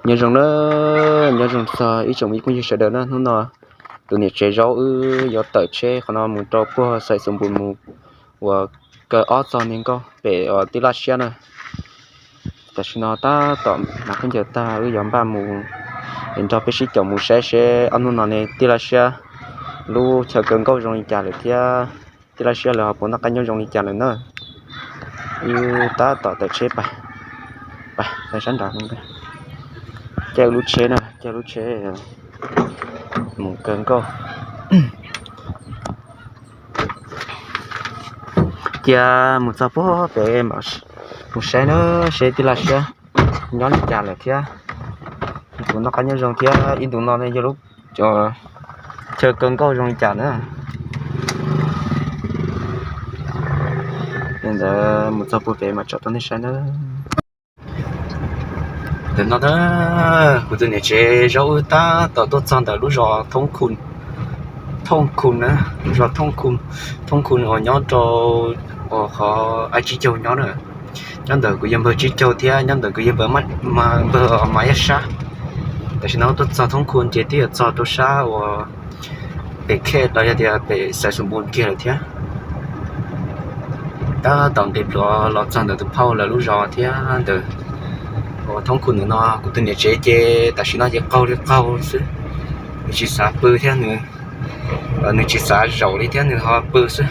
Nyob zoo na, nyob zoo txog ib tsoom me phooj ywg sawv daws na, hnub no tus niam tsev Zaub wb yuav tawm tsheb qhov no mus rau puag Xais Xus Npus mus uas kaw ob txog niag nkauj pem uas tij laj siab na. Tam sim no tab tom hnav khaub ncaws tag wb yuav npaj mus es nrog peb sib caum mus saib seb ob hnub no ne tij laj siab lub chaw kaw nkauj zoo li cas lawm thiab tij laj siab lawv ho puas noj qab nyob zoo li cas lawm na. Wb tab tom tawm tsheb pais, pais sab nrad, caij lub tsheb na, caij lub tsheb mus kaw nkauj. Cia mus txog puag pem mus saib na, seb tij laj siab nyob li cas lawm thiab puas noj qab nyob zoo thiab ib ntus no ne yog lub chaw kaw nkauj zoo li cas na. Li ntawd mus txog puag pem mas tsom rau nej saib na. Ntawm no na, kuv tus niam tsev Zaub wb tab tom tuaj txog ntawm lub zos Thoob Khu na, lub zos Thoob Khu, Thoob Khu uas nyob rau uas qhov Aib Tsib Caug nyob na. Nyob ntawm kuv yawg npawg Tsib Caug thiab nyob ntawm kuv yawg npawg, npawg Mas Yaj Sab. Tam sim no tuaj txog Thoob Khu ces twb yuav txog rau sab uas pem Khej los yog tias pem Xais Xus Npus kiag lawm thiab. Tab tom nqis plhuav los txog ntawm tus phauj lawv lub zos thiab ntawm uas Thoob Khu ntawm no. Kuv tus niam tsev ces tam sim no ces qaug li qaug xwb, nws tsis xav pw thiab, nws tsis xav zaum li thiab, nws ho pw xwb,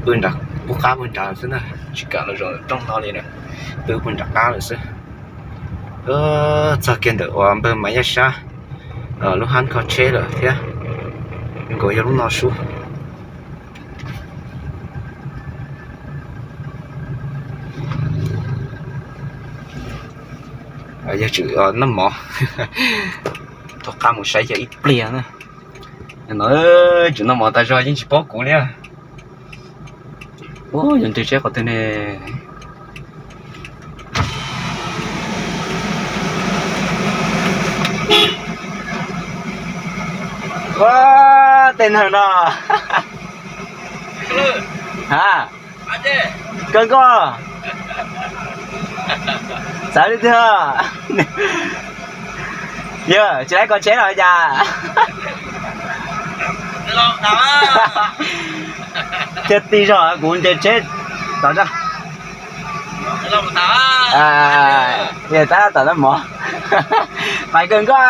pw nram qub qab puag nrad xwb na, tsis kam los zaum rooj no li na, pw puag nram qab lawm xwb. Txog kiag ntawm uas npawg Mas Yaj Sab lub hab kho tsheb lawm thiab, nkaus yog lub no sub. Yog tsum noj mov, rov qab mus saib yog ib pliag na. No tsum noj mov tas zog yeej tsis paub kuv li. Ua yog nres tsheb qhov twg ne? Ua tej neeg no. Ha, kaw nkauj. Xav li twg? Yog tsis laib kho tsheb los cas? Thiaj ti zog kuv nres tsheb tod zog. Tab tom noj mov. Pais kaw nkauj.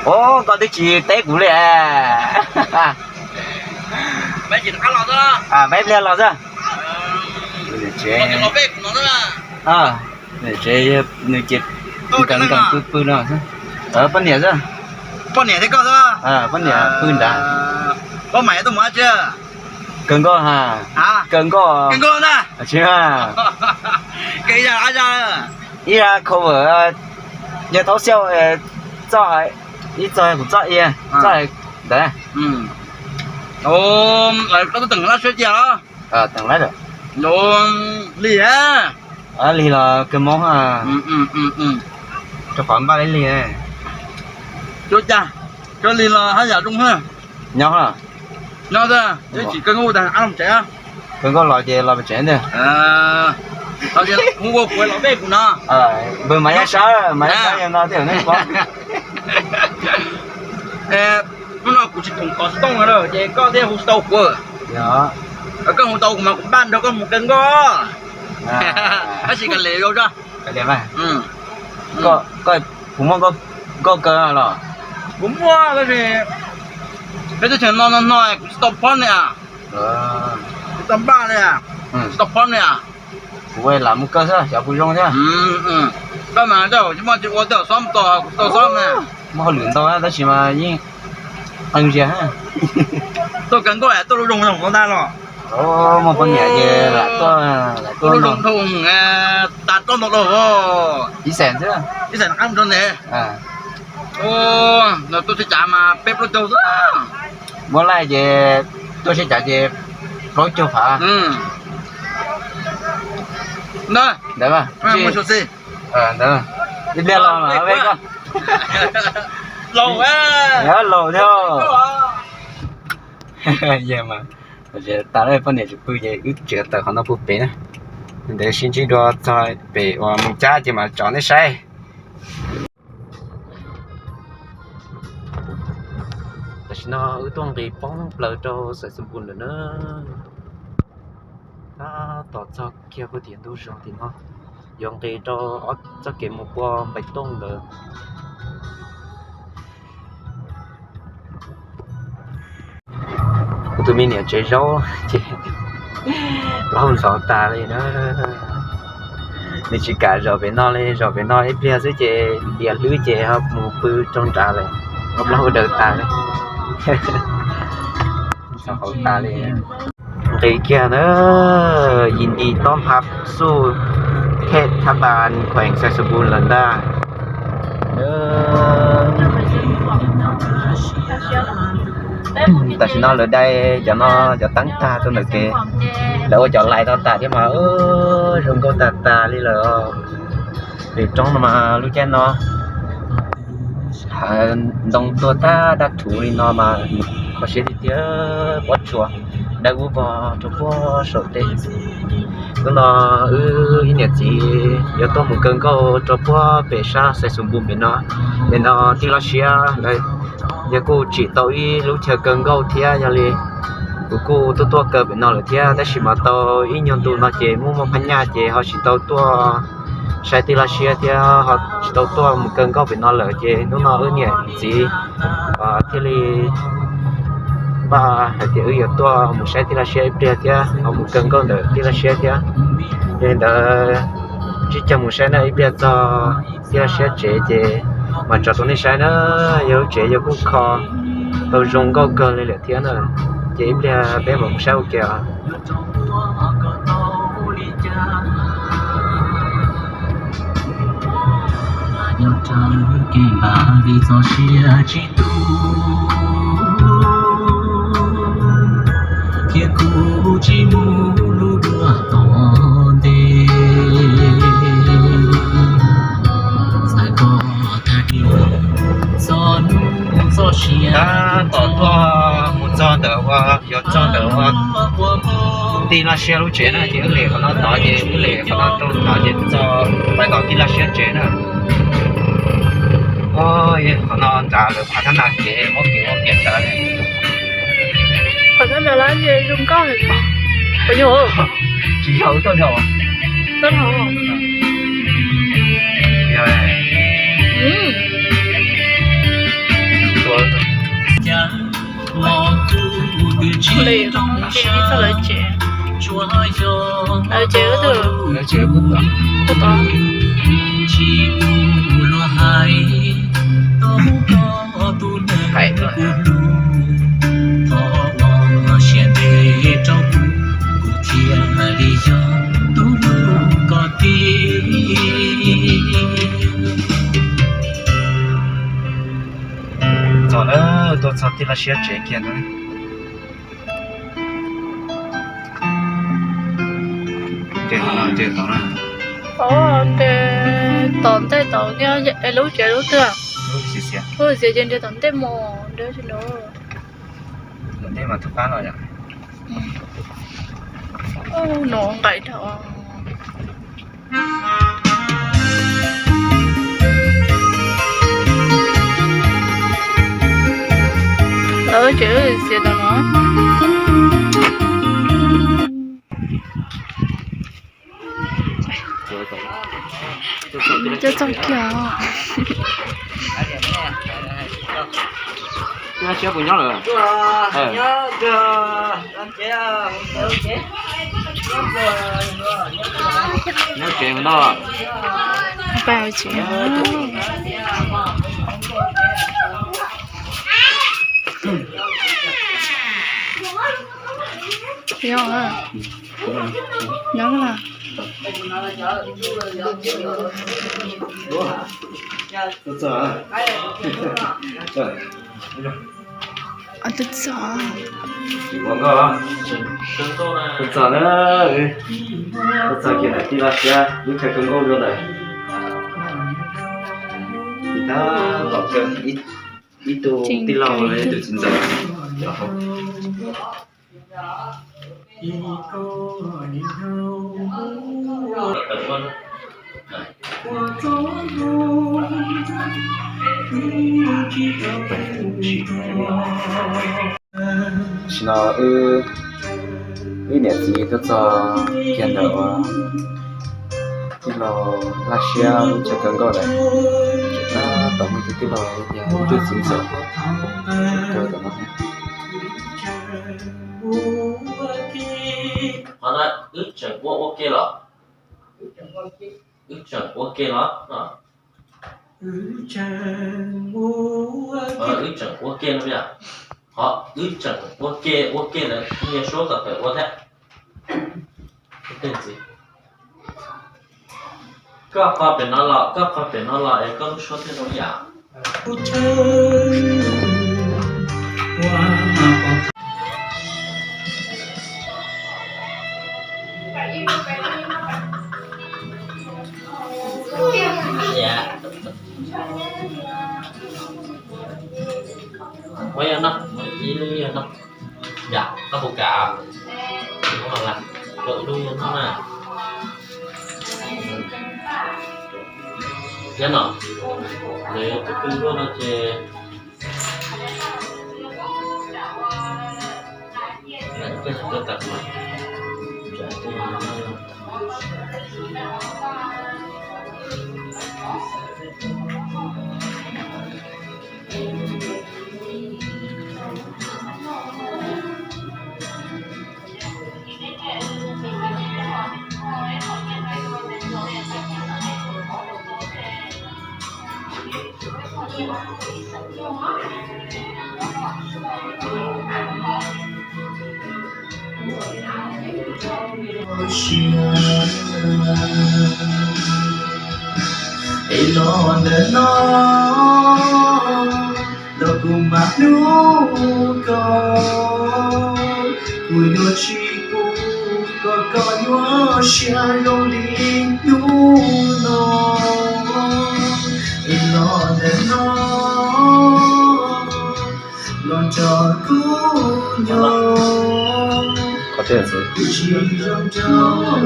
Ua koj twb tsis teb kuv li. Peb pliag los xwb. Nws ces nkees nkees pw pw no xwb. Poj niam xwb. Poj niam thiab koj xwb. Poj niam pw nrad. Poj niam tuaj mus dab tsi? Kaw nkauj ha. Kaw nkauj. Kaw nkauj na. Tsis, ib zaj cover, yog thaub xiab txoj, ib txoj kuv txoj, ib txoj ntawd. Koj twb teem lab siab cia los? Teem lab lawm. Lig, lig los kawg mob. Rau qhov npaj li lig. Cua cas, cua lig los haj yam zoo. Nyob, nyob, tsis kaw nkauj tas ab loo tsev. Kaw nkauj los ces los pem tsev ntag. Hu ua kuv los peb kuv no. Npawg Mas Yaj Sab, Mas Yaj Sab yog no thiab nej pom. Hnub no kuv tsis khoom kov xov tooj lawm ces koj thiaj hu tau kuv. Koj hu tau kuv mas kuv npaj nrog koj mus kaw nkauj. Tab sis kav liam zoo zog. Kuv muaj nkauj kaw los? Kuv muaj tab sis peb teb chaws no no no kuv tsis tau phom ne. Kuv tsis tau phom ne. Kuv lam mus kaw xwb xyov puas zoo thiab. Koj mas tsis muaj tsis ua tej zaum xob tos kuv tau xob na. Muaj hauj lwm ntau tab sis mas yeej qee zias. Tuaj kaw nkauj tuaj lub zoo zoo ntag los. Muaj poj niam ces lam tuaj, lam tuaj zoo zoo tas rau ntau rau. Ib xees xwb. Ib xees qab rau ntev. No tuaj sib cav mas peb plaub caug xwb. Muab laij ces tuaj sib cav ces plaub caug phav. Ntawd, ntawd, ib pliag los mas peb koj. Laus, laus thiab. Yog mas, tas lawm poj niam tsis pw ces wb tseem tawm qhov no puag pem na. Ntev sib ntsib dua txog pem uas mus cab ces mam tsom nej saib. Tam sim no wb tuaj nqis poob plaws rau Xais Xus Npus lawm na. Tab tom txog kiag puag tim ntug zos tim no, yuav nqis rau ob txoj kev mus pua Npais Tooj ntawd. Kuv tus me niam tsev zaub ces plaub ntxhov tas li na. Nws tsis kam zaum pem no li, zaum pem no ib pliag xwb ces diav hlwb ces ho mus pw rau nrad lawm, ob plaub hau daws tas li. Ntxhov hauv tas li. Nqis kiag na, Yis Ntis Tob Hmab Xuj, thej Thab Npas, khueem Xais Xus Npus lawm ntag. Tam sim no lawv dai cov no cov teeb tag rau ntawm kev, lawv ua cov lais tau tas thiab mas zoo nkauj tag tas li lawm. Pem roob no mas lub caij no ntoo tuag tag dab thuv li no mas kho siab tiag tiag, pob tsuas dawb vog rau puag saum tej. Hnub no wb ib niam txiv yuav tuaj mus kaw nkauj rau puag pem sab Xais Xus Npus pem no. Pem no tij laug Siab lawv yog kuj tsim tau ib lub chaw kaw nkauj thiab, yog li kuv kuj tuaj tuaj kaw pem no lawm thiab, tab sis mas tau ib nyuag ntu no ces muaj muaj phab nyaj ces ho tsis tau tuaj saib tij laug Siab thiab ho tsis tau tuaj mus kaw nkauj pem no lawm, ces hnub no wb niam txiv thiaj li npaj hais tias wb yuav tuaj mus saib tij laug Siab ib pliag thiab ho mus kaw nkauj ntawm tij laug Siab thiab. Yog li ntawd, ntsib caug mus saib na, ib pliag txog tij laug Siab tsev ces mam tso rau nej saib na. Yog lub tsev yog kuj kho tau zoo nkauj kawg li lawm thiab na, ces ib pliag peb mam mus saib ua ke os. Nyob rau kev npam vim txoj sia tsis tu, thiab kuv tsis mus lub duab tom ntej. Txawm koj tag kis txoj hnub txoj sia, tab tom tuaj mus txog ntawm uas yuav txog ntawm uas tij laug Siab lub tsev na, ces wb lem qhov no tod, ces wb lem qhov no rau tod ces txog pais tom tij laug Siab tsev na. Qhov no nrad lawv phav thab nas kev muab kev ua kiag nrad. Qhov no nrad lawv zoo nkauj heev. Puas yog? Tsis yog, tuaj nrog. Tuaj nrog. Ua li, nce txog lawv tsev. Lawv tsev lub twg? Lawv tsev lub twg? Puag tod. Hais tuaj. Txog lawm, tuaj txog tij laug Siab tsev kiag na. Tom ntej tod, tom ntej tod, lub tsev lub twg? Lub xiav xiav ces nres tom ntej mus, nres tsis nrov. Tom ntej mas tus qab los yom. Nov nqaim dhau. Lawv tsev xiav tom no. Coj txog kiag. Siab puas nyob lawm? Nyob tsev no. Pab tsev. Nyob na. Tus txom, tus txom na, tus txom kiag ntawm tij laug Siab lub chaw kawg nkaus dua ntawm. Tab tom kawg ib tug tij laug los yog ib tug txiv ntxawm. Tam sim no wb, wb niam txiv tuaj txog kiag ntawm uas tij laug Laj Siab lub tsev kawg nkaus lawm, tseem tab tom muaj ib tug tij laug yog wb tus txiv ntxawm tuaj tom no. Qhov no wb tseem ua ua ke los? Wb tseem ua ke los? Wb tseem ua ke no yog? Qhov wb tseem ua ke, ua ke ntawd niag suab kom tawm ua thiab. Koj qhov pem no los, koj qhov pem no los es koj lub suab thiaj zoo yam. Muab yog no, muab ib lub yog no. Yam koj puas kam? Muab los lawm, ib lub yog no na. Yog no, lawv tus kawg luaj no ces Es los ntawm no los kuv mam hlub koj, kuv yuav tsis pub kom koj nyuaj siab zoo li hnub no. Es los ntawm no los nrog kuv nyob, kuv tsis zoo rau koj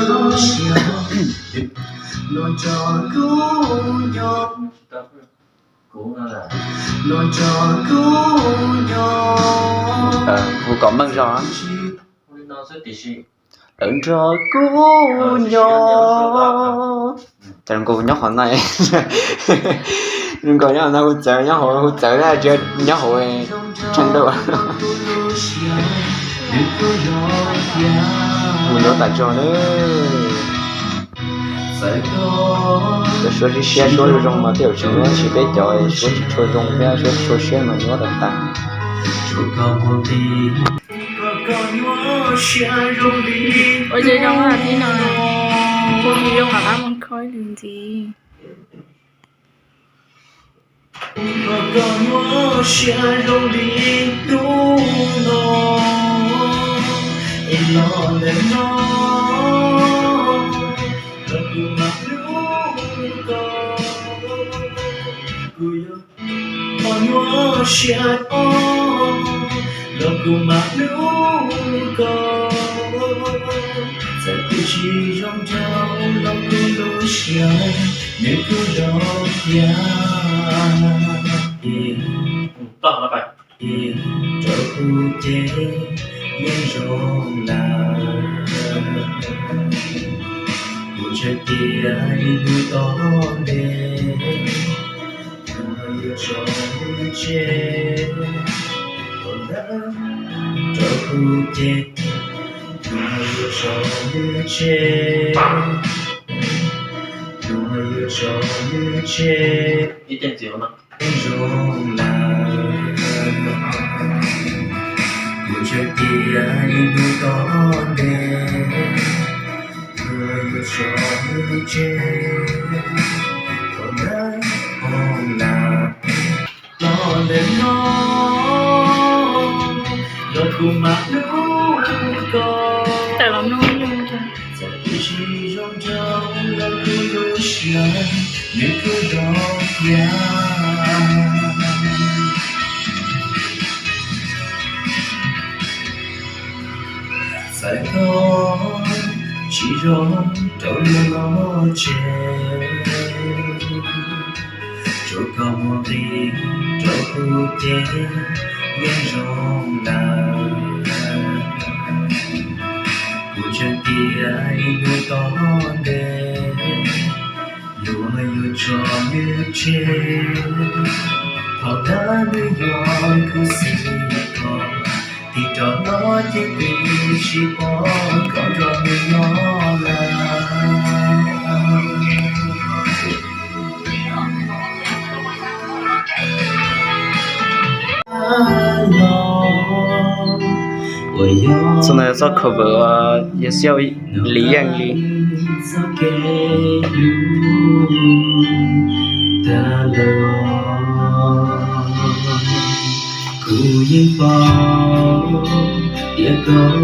lub siab, los nrog kuv nyob. Hu kom meej zog. Lawv nrog kuv nyob. Cas zoo nkaus nyob qhov no, zoo nkaus nyob qhov no hu txawv, nyob hauv hu txawv, nyob hauv tseeb dua. Mus yuav tas zog na. Cov suab siab siab suab zoo zoo mas tej zaum tsis muaj, tsis peb cov suab tsis tshua zoo thiab, suab tsis tshua siab mas nyuaj tas tas. Ua tsev zoo a, tib no kuv tus zoo qhov qab muag khob li ntxiv. Kom koj nyuaj siab zoo li hnub no, es los ntawm no los kuv mam hlub koj, kuv yuav tsis nyuaj siab os, los kuv mam hlub koj. Txawm kuv tsis zoo rau los kuv lub siab, nws kuj zoo thiab. Rau kuv ces yeej zoo lawm. Kuv ntseeg tias ib hnub tom ntej kuv yuav tso nws tseg. Rau kuv ces kuv yuav tso nws tseg, kuv yuav tso nws tseg. Ib teg ntxiv no. Zoo lawm. Kuv ntseeg tias ib hnub tom ntej kuv yuav tso nws tseg, kom lawv hnov lawm. Los ntawm no los kuv mam hlub koj. Txawm kuv tsis zoo rau los kuv lub siab, nws kuj zoo thiab. Tsis zoo rau luag los tseg, tsuas koj muaj nqis rau kuv ces yeej zoo lawm. Kuv ntseeg tias ib hnub tom ntej luag yuav tso nws tseg, thaum ntawd nws yuav khuv xim koj, tig rov los ces kuv tsis pom koj nrog nws nyob lawm. Txoj no yog txoj cover Yawg Xiauj Lis Yeej li. Kuv yeej paub tias koj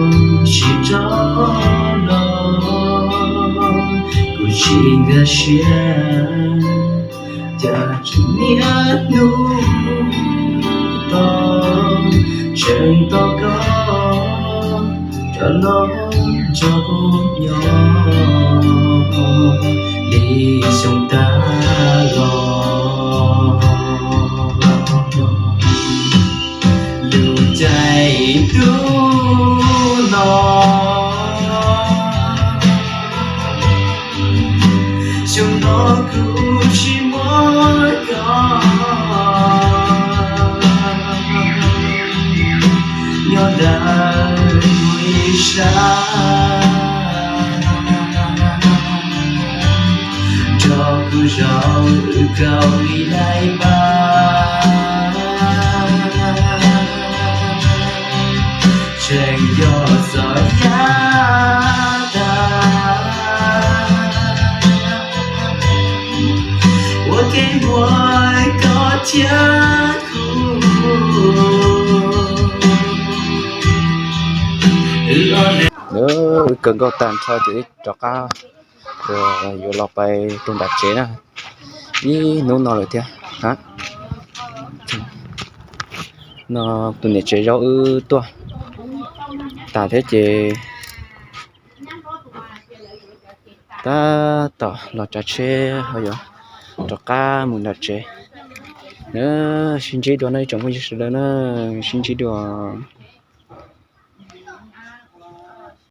tsis tso los, kuv tsis nkag siab. Cas tseem niaj hnub tos, tseem tos koj rov los nrog kuv nyob li xyoo tas los. Lub caij ntuj no, xyoo no kuv tsis muaj koj nyob ntawm kuv ib sab, nrog kuv zaum wb kaum li daim npab. Tseem yog txom nyem tas ua ke muaj koj thiab kuv. Wb kawm nkauj tag nrho ces wb rov qab yuav los pais rau nram tsev na. Ib hnub no lawm thiab. No tus niam tsev zaub wb tuaj tas thiab ces tab tom los tsav tsheb ho yuav rov qab mus nram tsev. Sib ntsib dua no ib tsoom phooj ywg sawv daws na, sib ntsib dua.